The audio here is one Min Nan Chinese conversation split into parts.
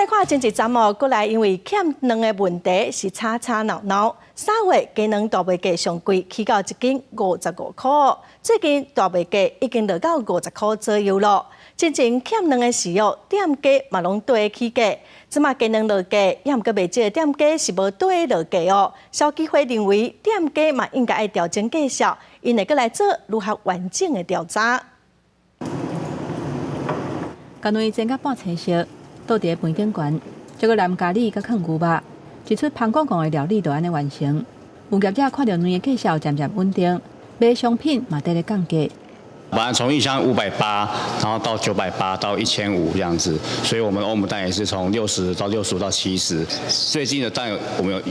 來看前一站哦，閣來因為欠卵的問題是吵吵鬧鬧。3月雞卵大賣價上貴，起到一斤55塊。最近大賣價已經落到50塊左右咯。之前欠卵的時候，店家嘛攏綴起價。這馬雞卵落價，也毋過袂少店家是無綴落價哦。消基會認為店家嘛應該愛調整價數，𪜶會閣來做愈較完整的調查。共卵煎甲半青色，倒佇盤頂懸，這個藍咖喱佮囥牛肉，一出芳廣廣的料理就按呢完成。有業者看著卵的價數漸漸穩定，賣商品嘛佇咧降價。本來從一箱580，然後到980，到1500這樣子，所以我們歐姆蛋也是從60到65到70。最近的蛋我們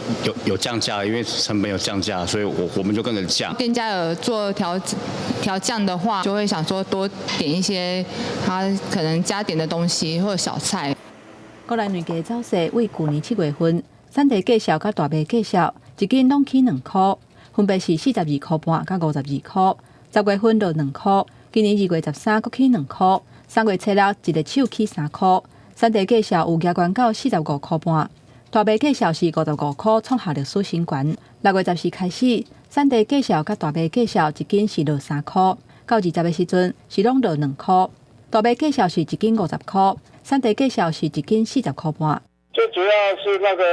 有降價，因為成本有降價，所以我們就跟着降。店家有做調降的話，就會想說多點一些他可能加點的東西或者小菜。國內卵價走勢為舊年7月份，產地價數佮大賣價數一斤攏起2塊，分別是42塊半佮52塊。10月份落2塊，今年2月13閣起2塊，3月初六一個手起3塊，產地價數有加懸到45塊半，大賣價數是55塊，創下歷史新高。6月14開始，產地價數佮大賣價數一斤是落3塊，到20的時陣是攏落2塊，大賣價數是一斤50塊，產地價數是一斤40塊半。最主要是那個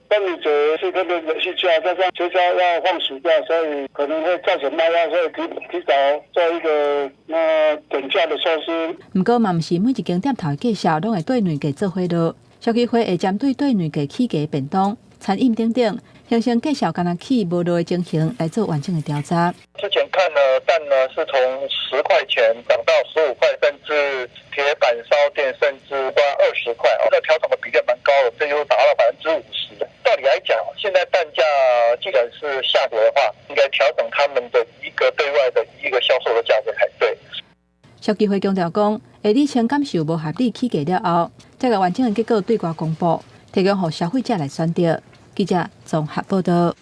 端午節是特別連續假，加上學校要放暑假，所以可能會造成賣壓，所以提早做一個那減價的措施。毋過嘛，毋是每一間店頭的價數攏會綴卵價做伙落，消基會會針對綴卵價起價便當、餐飲等等，形成價數敢若起無落的情形來做完整的調查。之前看呢蛋呢是從10塊錢漲到15塊，甚至鐵板燒店甚至關20塊，那調整的比例蠻高的，這就達到50%。道理來講，現在蛋價既然是下跌的話，應該調整他們的一個對外的一個銷售的價格才對。消基會強調講，會理清感受無合理起價了後，才共完整的結果對外公布，提供予消費者來選擇。記者綜合報道。